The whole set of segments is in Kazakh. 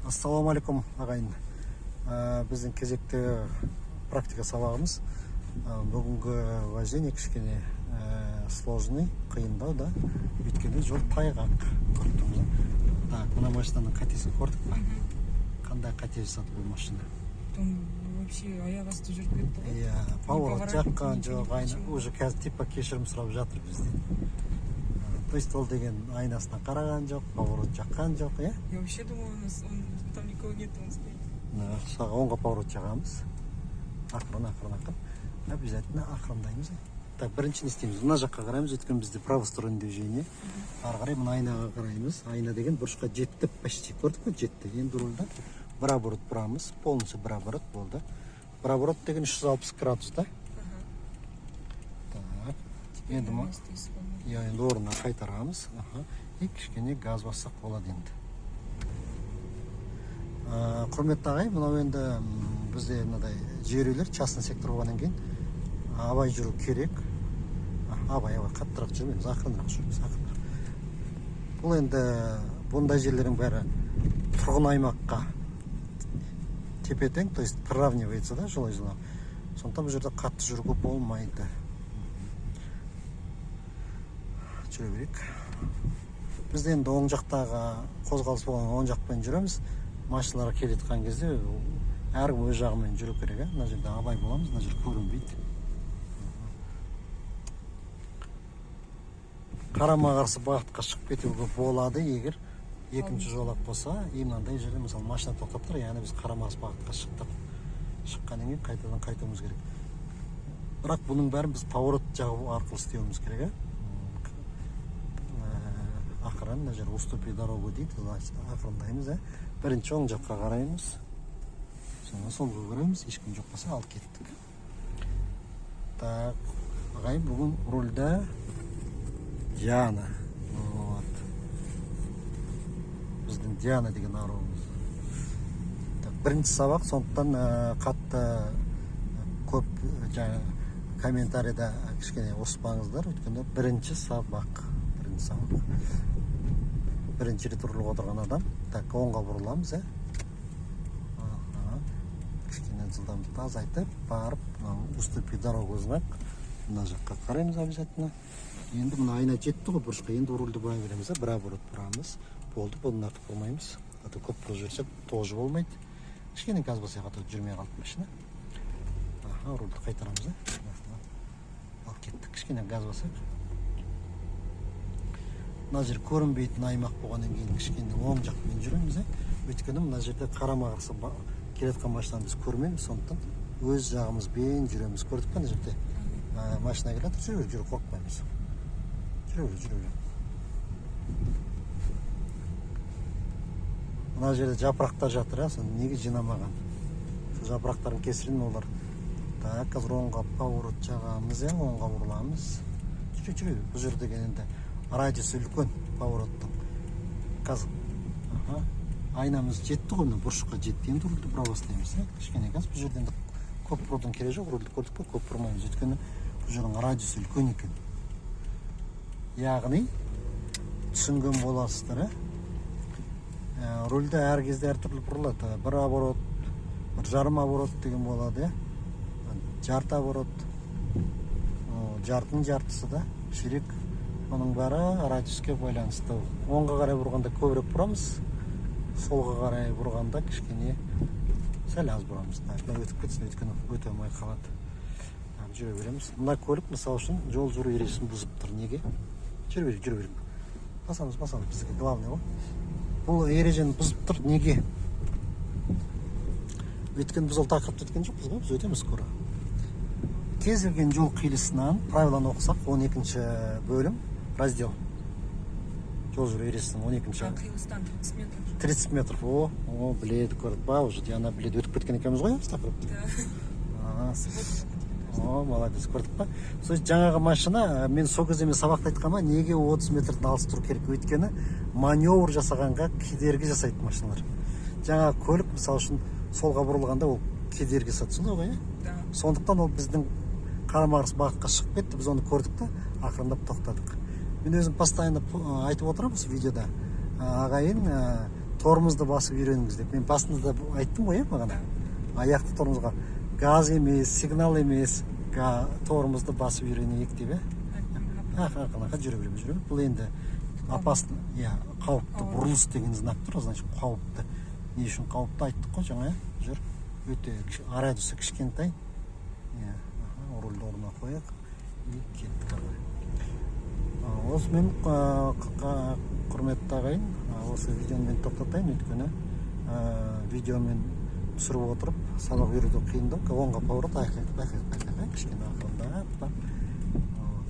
Ассалаумағалейкум, ағайын. Біздің кезекті практика сабағымыз. Бүгінгі вождение кішкене сложный, қиындау да, өйткені жол тайғақ, көріп тұрмыз. Так, мына машинаның қатесін көрдік па? Қандай қате жасады бұл машина? Он вообще аяқ асты жүріп кетті ғой. Иә, поворот поворот, жаққан ничего, жоқ, айна ничего. Уже қазір типа кешірім сұрап жатыр бізден. То есть ол деген айнасына қараған жоқ, поворот жаққан жоқ, иә. Я вообще думала, он, там никого нет, он стоит. Оңға поворот жағамыз. Ақырын, ақырын, ақырын, обязательно ақырындаймыз. Так, бірінші не істейміз? Мына жаққа қараймыз, өйткені бізде правосторонний движение. Ары қарай мына айнаға қараймыз. Айна деген бұрышқа жетті почти, көрдік пе? Жетті. Енді рульда бір оборот бұрамыз, полностью бір оборот болды. Бір оборот деген 360 градус да. Так, енді На место исполнил. Иә, енді орнына қайтарамыз. Аха. И кішкене газ бассақ болады енді. Құрметті ағай, мынау енді бізде мынадай жер үйлер, частный сектор болғаннан кейін абай жүру керек. Абай, абай, қаттырақ жүрмейміз, ақырынырақ жүреміз, ақырынырақ. Бұл енді бұндай жерлердің бәрі тұрғын аймаққа тепе тең, то есть приравнивается да, жолай жолай. Сондықтан бұл жерде қатты жүруге болмайды. Жүре берейік. Біз енді оң жақтағы қозғалыс болған оң жақпен жүреміз. Машиналар келе жатқан кезде әркім өз жағымен жүру керек, иә. Мына жерде абай боламыз, мына жер көрінбейді. Қарама қарсы бағытқа шығып кетуге болады, егер екінші жолақ болса, и мынандай жерде, мысалы, машина тоқтап тұр, яғни біз қарама қарсы бағытқа шықтық. Шыққаннан кейін қайтадан қайтуымыз керек. Бірақ бұның бәрін біз поворот жағу арқылы істеуіміз керек, иә. Ақырын, мына жер «уступи дорогу» дейді, значит, ақырындаймыз, иә. Бірінші оң жаққа қараймыз, содан солға қараймыз, ешкім жоқ болса, алып кеттік. Так, ағайын, бүгін рульда Диана. Вот. Біздің Диана деген аруымыз. Так, бірінші сабақ, сондықтан қатты көп жаңа комментарийда кішкене ұрыспаңыздар, өйткені бірінші сабақ, бірінші сабақ. Бірінші рет рульға отырған адам. Так, оңға бұрыламыз, иә. Аха. Кішкене жылдамдықты азайтып, барып, мынау «уступи дорогу» знак. Мына жаққа қараймыз обязательно. Енді мына айна жетті ғой бұрышқа, енді рульді бұра береміз, да, бір оборот бұрамыз. Болды, бұдан артық бұрмаймыз. А то көп бұрып жіберсек тоже болмайды. Кішкене газ бассақ, а то жүрмей қалды машина. Аха, рульді қайтарамыз, да. Аха. Ал кеттік, кішкене газ басайық. Мына жер көрінбейтін аймақ болғаннан кейін кішкене оң жақпен жүреміз, иә. Өйткені мына жерде қарама қарсы келе жатқан машинаны біз көрмейміз, сондықтан өз жағымызбен жүреміз. Көрдік па, мына жерде машина келе жатыр, жүре бер, жүре, қорықпаймыз. Жүре бер, жүре бер. Мына жерде жапырақтар жатыр, иә, соны неге жинамаған? Сол жапырақтардың кесірінен олар. Так, қазір оңға поворот жағамыз, иә, оңға бұрыламыз. Жүре, жүре, бұл жер деген енді радиусы үлкен повороттың. Қазір, аха, айнамыз жетті ғой, мына бұрышқа жетті. Енді рульді бұра бастаймыз, иә. Кішкене газ, бұл жерде енді көп бұрудың керегі жоқ, рульді көрдік пе, көп бұрмаймыз, өйткені бұл жердің радиусы үлкен екен. Яғни түсінген боласыздар, ә? Рульді әр кезде әртүрлі бұрылады. Бір оборот, бір жарым оборот деген болады, иә. Жарты оборот, жартының жартысы да, ширек. Оның бәрі радиуске байланысты. Оңға қарай бұрғанда көбірек бұрамыз, солға қарай бұрғанда кішкене сәл аз бұрамыз. Так, мына өтіп кетсін, өйткені өте алмай қалады. Так, жүре береміз. Мына көлік, мысалы үшін, жол жүру ережесін бұзып тұр. Неге? Жүре берейік, жүре берейік. Басамыз, басамыз, бізге главный ғой. Бұл ережені бұзып тұр. Неге? Өйткені біз ол тақырыпты өткен жоқпыз ғой, біз өтеміз скоро. Кез келген жол қиылысынан правиланы оқысақ, 12 бөлім, раздел. Жол жүру ережесінің 12-ші. А, қиылыстан 30 метров. 30 метров. О, о, біледі, көрдік па, уже Диана біледі. Өтіп кеткен екенбіз ғой, біз тақырыпты. Да. Ага. Суббота. О, молодец, көрдік па? Сол жаңағы машина, мен сол кезде мен сабақта айтқанмын, неге 30 метрден алыс тұру керек? Өйткені маневр жасағанға кедергі жасайды машиналар. Жаңағы көлік, мысалы үшін, солға бұрылғанда ол кедергі жасады, солай ғой, иә? Да. Сондықтан ол біздің қарама-қарсы бағытқа шығып кетті, біз оны көрдік та, ақырындап тоқтадық. Мен өзім постоянно айтып отырамын осы видеода. Ағайын, Тормозды басып үйреніңіз деп мен басында да айттым ғой, иә, бағана. Аяқты тормозға, газ емес, сигнал емес, тормозды басып үйренейік деп, иә. Ақырын жүре береміз, жүре береміз. Бұл енді опасно, иә, қауіпті бұрылыс деген знак тұр, значит, қауіпті. Не үшін қауіпті, айттық қой жаңа, иә. Жүр, өте радиусы кішкентай, иә. Аха, рульді орнына қояйық и кеттік ары қарай. Осымен, құрметті ағайын, осы видеоны мен тоқтатайын, өйткені видеомен түсіріп отырып сабақ үйрету қиындау. Оңға поворот, айқайлап, айқайлап, айқайлап, кішкене ақырындап та. Вот.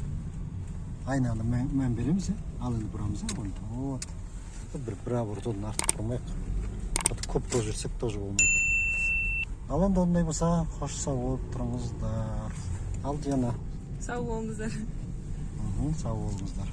Айнаны мән береміз, иә. Ал енді бұрамыз, иә, рульді. Вот бір оборот, одан артық бұрмайық, а то көп болып жүрсек, тоже болмайды. Ал енді ондай болса, қош, сау болып тұрыңыздар. Ал, Диана. Сау болыңыздар. Сау болыңыздар.